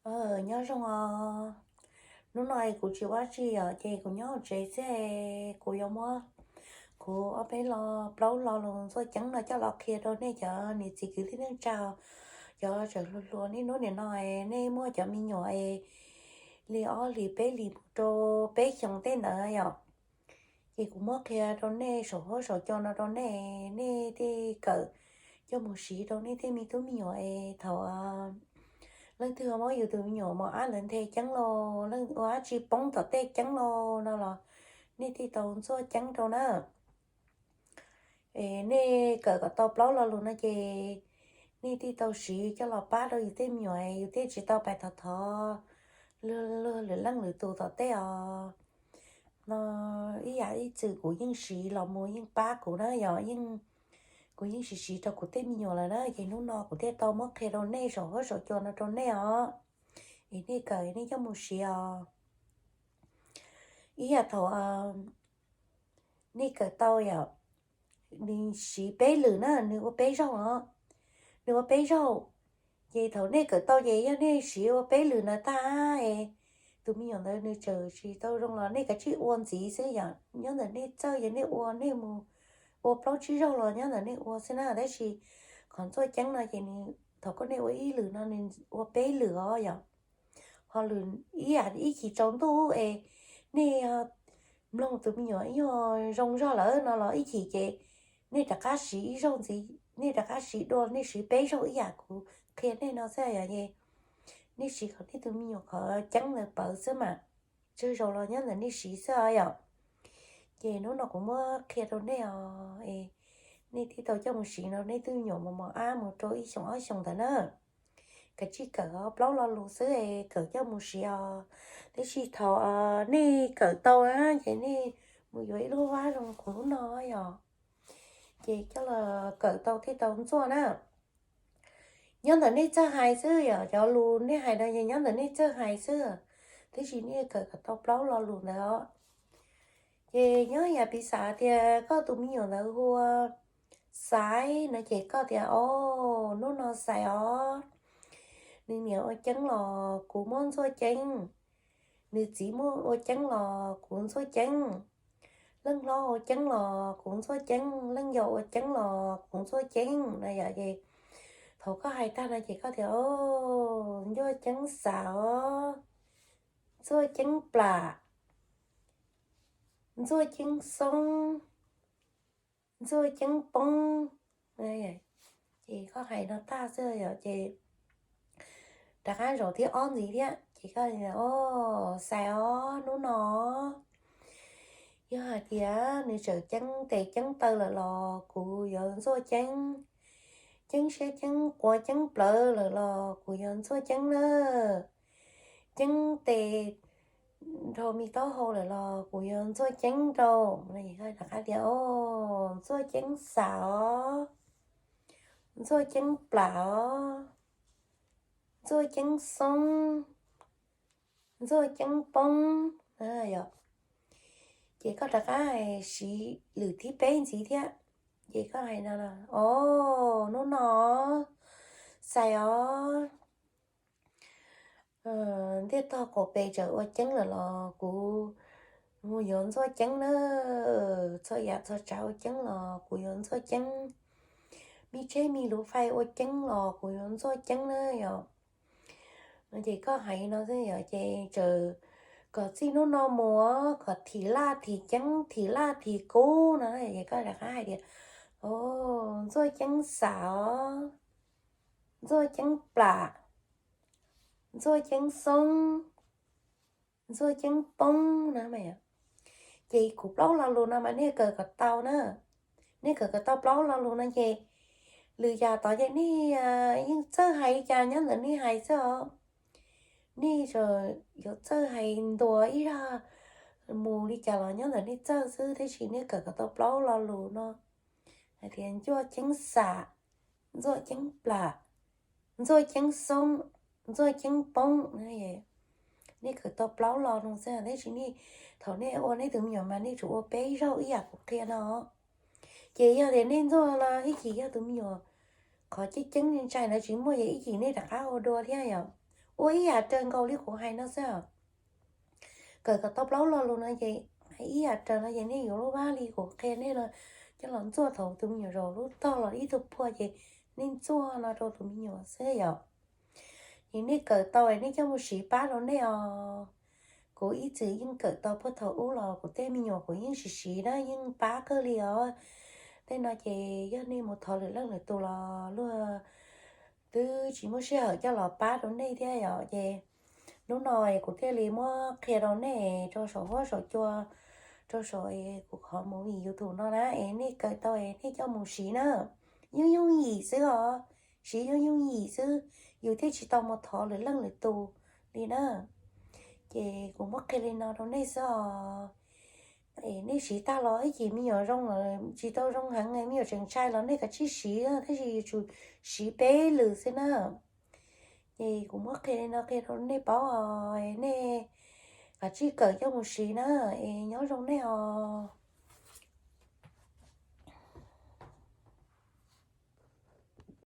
Nyob zoo os. Hnub no es kuv tsis ua dab tsi os, ces kuv nyob hauv tsev xwb es kuv yuav muab kuv ob peb lo, plaub lo lus ntxuaj ceeb no coj los qhia rau nej cov niam txiv kwv tij neej tsa, cov tseem hluas hluas niaj hnub nim no es nej muaj cov me nyuam es li ob hlis peb hlis mus rau peb xyoos tej ntawd yom. Ces kuv muab qhia rau nej saum huab saum cua no rau nej, nej thiaj kawm coj mus siv rau nej tej me tub me nyuam es thaum leej twg muab yus tus me nyuam mos ab ntawd nthe ceeb los, leej ua dab tsi poob tom tej ceeb los no los nej thiaj tau ntxuaj ceeb rau na. Es nej kawm kom tau plaub lo lus no ces nej thiaj tau siv coj los pab rau yus tej me nyuam, yus thiaj tsis tau pais thov thov luag lwm leej lwm tus tom tej os. No ib yam ib txwm kuv yeej siv los mus yeej pab kuv na yom, yeej, kuv yeej siv siv rau kuv tej me nyuam lawm na, ces hnub no kuv thiaj tau muab qhia rau nej saum huab saum cua no rau nej os. Es nej kawm nej coj mus siv os. Ib yam thaum nej kawm tau yom, nws siv peb lwm na, nws ua peb zaug os, nws ua peb zaug. Ces thaum nej kawm tau ces yog nej siv ua peb lwm ntawd tag es tus me nyuam ntawd nws tseem tsis tau zoo los nej kav tsij ua ntxiv xwb yom. Nyob ntawm nej txawj ces nej ua, nej mus ua plaub tsib zaug los nyob ntawm nej ua xwb na. Tab sis qhov ntxuaj ceeb no ces nws thaum koj nej ua ib lwm no nws ua peb lwm os yom. Ho lwm ib yam ib chim tsaus ntuj es nej mloog tus me nyuam ib nyuag zoo zog lawm no los ib chim ces nej rov qab siv ib zaug ntxiv, nej rov qab siv dua, nej siv peb zaug ib yam kuv qhia nej no xwb yom. Es nej siv kom nej tus me nyuam qhov ceeb ntawd pawv xwb mas, tsawg zaus los nyob ntawm nej siv xwb os yom. Ces hnub no kuv muab qhia rau nej os, es nej thiaj tau coj mus siv no nej twb nyuam mos mos ab mus rau ib xyoos ob xyoos ntawd na. Kav tsij kawm plaub lo lus xwb es kawm coj mus siv os. Tab sis thaum nej kawm tau na ces nej mus yuav ib lub vab zoo kuv lub no yom, ces coj los kawm tau thiaj tau ntxuaj na. Nyob ntawm nej txawj hais xwb yom, cov lus nej hais no ces nyob ntawm nej txawj hais xwb, tab sis nej kawm kom tau plaub lo lus ntawd os. Ces nyob yam piv xam tias koj tus me nyuam ntawd hu ua Xais no ces koj tias, o, hnub no Xais os, nws niam ua ceeb los kuv muab ntxuaj ceeb, nws txiv muab ua ceeb los kuv ntxuaj ceeb, leej hlob ua ceeb los kuv ntxuaj ceeb, leej yau ua ceeb los kuv ntxuaj ceeb no yom. Ces thaum koj hais tag no ces koj tias, o, ntxuaj ceeb Xais os, ntxuaj ceeb Plam, ntxuaj ceeb Xoob, ntxuaj ceeb Poob. Ces koj hais no tag xwb yom, ces rov qab zaum thib ob ntxiv thiab ces koj, o, Xais os, hnub no yog hais tias nws tseem ceeb tes ceeb taw lawm los kuv yuav ntxuaj ceeb, ceeb siab ceeb quav ceeb plawv lawm los kuv yuav ntxuaj ceeb na, ceeb tes dhau me taub hau lawm los kuv yuav ntxuaj ceeb rau. Rov qab tias, o, ntxuaj ceeb Xais os, ntxuaj ceeb Plam os, ntxuaj ceeb Xoob, ntxuaj ceeb Poob. Ces koj rov qab siv lwm thib peb ntxiv thiab, ces koj hais no, o, hnub no Xais os, ntiaj tog qaum pes tseem ua ceeb lawm los kuv yuav ntxuaj ceeb na, txhua yam txhua tsav ua ceeb los kuv yuav ntxuaj ceeb, me tsheb me luv fais ua ceeb los kuv yuav ntxuaj ceeb na yom. Ces koj hais no xwb yom, ces tseem kom txij hnub no mus kom thim laj thim ceeb thim laj thim kub no ces koj rov qab hais tias, o, ntxuaj ceeb Xais os, ntxuaj ceeb Plam, ntxuaj ceeb Xoob, ntxuaj ceeb Poob na. Ces kuv plaub lo lus no mas nej kawm kom tau na, nej kawm kom tau plaub lo lus no ces lwm yam tod ces nej yeej txawj hais li cas nyob ntawm nej hais xwb os. Nej yuav txawj hais ntuas ib zaj mus li cas los nyob ntawm nej txawj xwb, tab sis nej kawm kom tau plaub lo lus no hais tias ntxuaj ceeb Xais, ntxuaj ceeb Plam, ntxuaj ceeb Xoob, ntxuaj ceeb Poob. Nej kawm tau plaub lo no xwb, tab sis nej thaum nej ua nej tus me nyuam mas nej tsuas ua peb zaug ib yam kuv qhia no. Ces yog tias nej ntxuaj los ib chim yog tus me nyuam qhov ceeb ceeb ntshai ntawd tsis muaj ces ib chim nej rov qab ua dua thiab yom. ua ib yam raws nkaus li kuv hais no xwb. Kawm kom tau plaub lo lus no ces hais ib yam raws no ces nej yuav lub vab li kuv qhia nej no coj los ntxuaj thaum tus me nyuam zaum lub tog los ib tug phua ces nej ntxuaj no rau tus me nyuam xwb yom. Ces nej kawm tau nej coj mus siv pab rau nej os. Kuv ib txwm yeej kawm tau puag thaum ub los kuv tej me nyuam kuv yeej siv siv na yeej pab kawg li os. Tej no ces yog nej mus thov lwm leej lwm tus los luag twb tsis muaj sij hawm coj los pab rau nej thiab yom. Ces hnub no kuv thiaj li muab qhia rau nej rau saum huab saum cua, rau saum kuv qhov movie YouTube no na es nej kawm tau es nej coj mus siv na. Yooj yooj yim xwb os, siv yooj yooj yim xwb, yus thiaj tsis tau mus thov lwm leej lwm tus li na. Ces kuv muab qhia li no rau nej xwb os. Es nej siv tag los ib chim me nyuam zoo, tsis tau zoo heev, me nyuam tseem ntshai los nej kav tsij siv, tab sis yuav tsum siv peb lwm xwb na. Ces kuv muab qhia li no qhia rau nej paub os, nej kav tsij kawm coj mus siv na, es nyob zoo nej os.